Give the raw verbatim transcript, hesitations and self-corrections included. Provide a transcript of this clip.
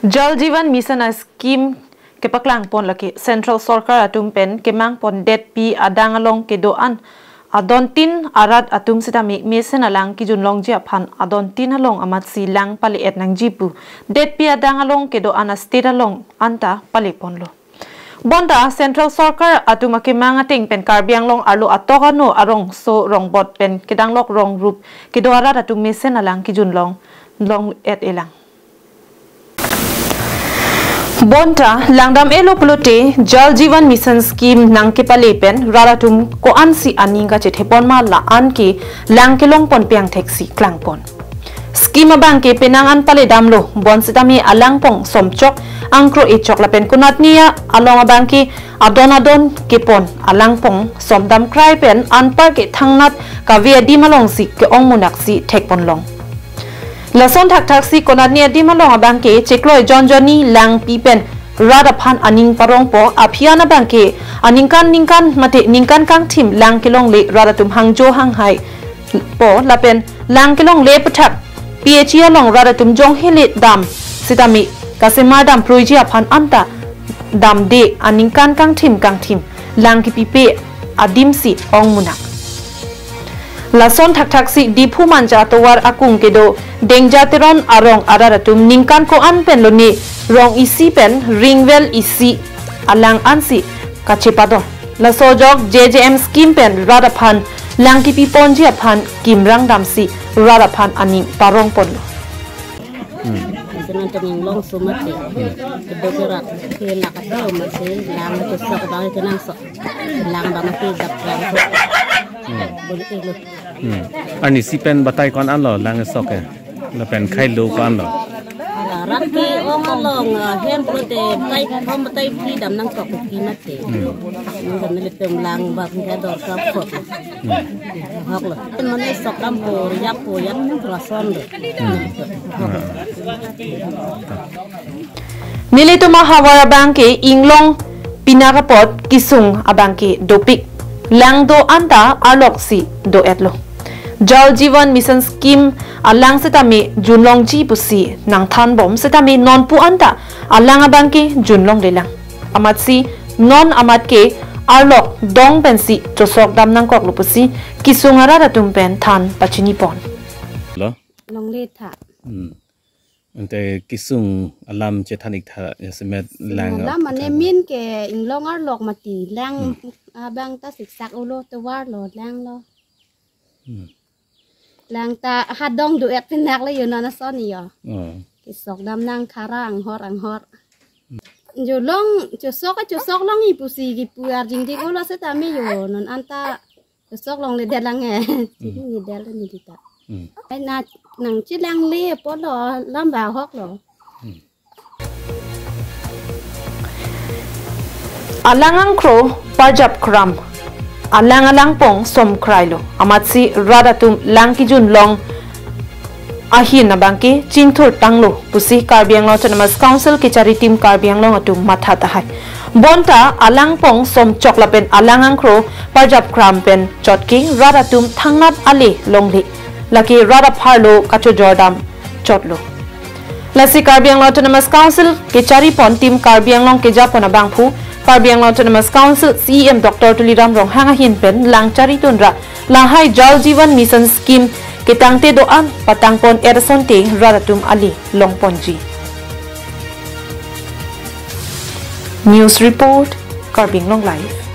Jal Jeevan Mission a-scheme kepaklangpon lake Central Sorkar atum pen kemangpon detpi adang along kedo-an adontin arat atum sitame mesen alang kijunlongji aphan adontin along amatsi lang pale-et nangji pu detpi adang along kedo-an a-state along anta paleponlo. Bonta Central Sorkar atum akemang ateng pen Karbi Anglong arlo atok ano arongso rongbot pen kedanglok rongrup kedo arat atum mesen alang kijunlong long-et-elang. Bonta langdam-elo pulote Jal Jeevan Mission scheme nangkepale pen rat atum ko-ansi aning kachethepon ma la-an ke lang kelongpon pi angthek si klangpon. Scheme abang ke penang an paledamlo, bonsitame alangpong somchok angkro echok lapen konatne along abang ke adon adon kepon alangpong somdam krai pen anpar ke thangnat kave adim alongsi ke-ong munak si thekponlong. Lason thakthak si konatne adim along abang ke chekloi jonjoni lang pi pen rat aphan aning parongpo, aphi an abang ke aningkan ningkan mate ningkan kangthim lang kelongle rat atum hangjo hanghai po lapen lang kelongle aputhak P H E along rat atum jong hele dam sitame kasemar dam pruiji aphan anta damde aningkan kangthim kangthim lang kepipe adimsi ong munak. Lason thakthak si Diphu Manja atovar akung kedo Dengja Teron arong arat atum ningkan ko-an pen lone rong isi pen ringvel isi alang ansi kachepadon. Laso ajok J J M scheme pen rat aphan lang kepiponji aphan kimrang damsi rat aphan aning parongponlo. Senan tening long sumat te. Kedo kerat ke nak atau masih lang tu sok bang ke nang sok. Lang bang masih dak lang sok. Boleh itu. Hmm. Arnisi pen batai ko-an lo lang sok ke. Lapen khailu ko-an lo. Rat ke ong along, ah, hem pulote batai hom batai phi dam nangkok phi mate. Hmm. Nang kan nelitum lang bang ke dor kap kok. Hmm. Hok lo. Mane sok kam po yap po yap nang rason lo. Hmm. Hok lo. Nelitum ahavar abang ke inglong pinak apot kesung abang ke dopik. Lang do anta arloksi do-etlo. Jal Jeevan Mission scheme alang sitame junlongji pusi nangthanbom sitame nonpu anta alang abang ke junlonglelang. Amatsi non amat ke arlok dong pensi chosok dam nangkoklo pusi kesung arat atum pen than pachinipon. Lo? Longle tha. Hmm. Ante kesung alam chethan-ik tha, jasemet lang alam mane aphuthak. Min ke inglong arlok mati lang. Hmm. Abang ta siksak ulo tovar lo lang lo. Hmm. Lang ta hadong do-et pinak le yo nana son yo. Oh. Kesok dam nang khara anghor anghor. Hmm. Jo long chosok chosok long-i pusi kipu arjing dik ulo sitame yo non anta chosok longle det lang eh. Hmm. Chini del ni dita. Hmm. Ai na nang chilang le po lo lamba hok lo. Hmm. Alang angkro parjap kram. Alang alangpong som krailo. Amatsi rat atum lang kijunlong ahin abang ke chingthur tanglo pusi Karbi Anglong Autonomous Council kechari team Karbi Anglong atum matha tahai. Bonta alangpong somchok lapen alang angkro parjap kram pen chot ke rat atum thangnat ale longle. Lake rat apharlo kachojor dam chotlo. Lasi Karbi Anglong Autonomous Council kecharipon team Karbi Anglong kejapon abangphu Karbi Anglong Autonomous Council C E M Doctor Tuliram Ronghang ahin pen lang charitunra lahai Jal Jeevan Mission scheme ketangte do-an patangpon-et asonte rat atum ale longponji. News report, Karbi Anglong Live.